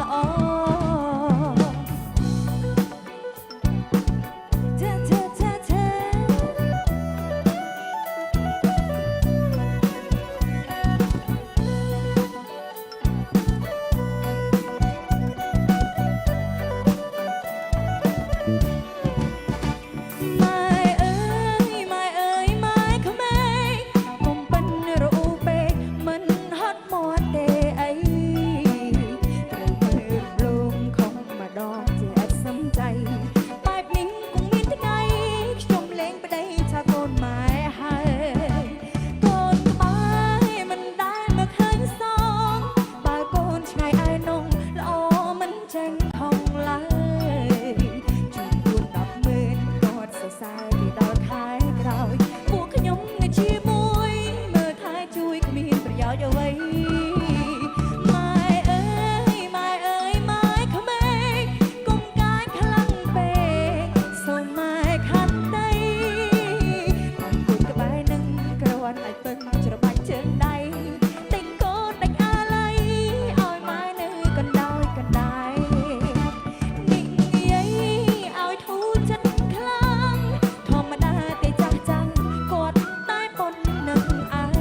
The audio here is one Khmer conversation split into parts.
ល្អឆាឆាឆាឆា ម៉ែអើយម៉ែអើយម៉ែក្មេងកុំប៉ិនរអ៊ូពេកមិនហត់មាត់ទេអីត្រូវមើលរំលងខំម្ដងជាឥតសំចៃបែបនេះគង់មានថ្ងៃខ្ញុំលេងប្តីថាកូនម៉ែហើយកូនក្បែរមិនដែលមកឃើញសងបើកូនឆ្ងាយឯនងល្អមិនចេញខំឡើយ ជួបួន10ម៉ឺនគាត់សរសើរពីដល់ខែក្រោយពួកខ្ញុំនៅជាមួយមើលថែជួយគ្មានប្រយោជន៍អ្វីម៉ែអើយម៉ែអើយម៉ែក្មេងកុំកាចខ្លាំងពេកសូមម៉ែខន្តីកុំគួចក្បែរនឹងគ្រាន់អាចពឹងច្របាច់ជើងដៃទិញកូនដាច់អាល័យឲ្យម៉ែនៅកណ្ដោយកណ្ដាយ និយាយឲ្យធូរចិត្តខ្លាំងធម្មតាទេចាស់ចាំងគាត់តែប៉ុណ្្នឹងឯង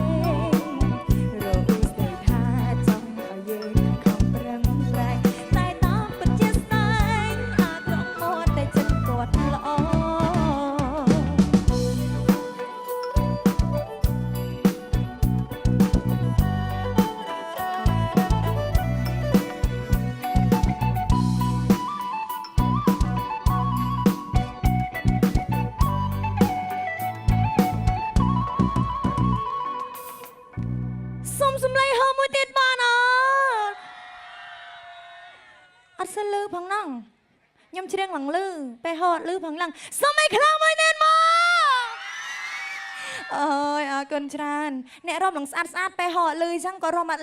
រកស្ដីថាចង់ឲ្យយើងខំប្រឹងប្រែងតែតាមពិតជាស្ដែងអាក្រក់មាត់តែចិត្តគាត់ល្អ សុំសំឡេងហើមួយទៀតបានអត់អត់សិនលឺផងហ្នឹងខ្ញុំច្រៀងឡើងលឺពេលហឺអត់លឺផងហ្នឹងសុំឲ្យខ្លាំងមួយទៀតមកអើយអរគុណច្រើនអ្នករំឡើងស្អាតស្អាតពេលហឺអត់លឺអញ្ចឹងក៏រំអត់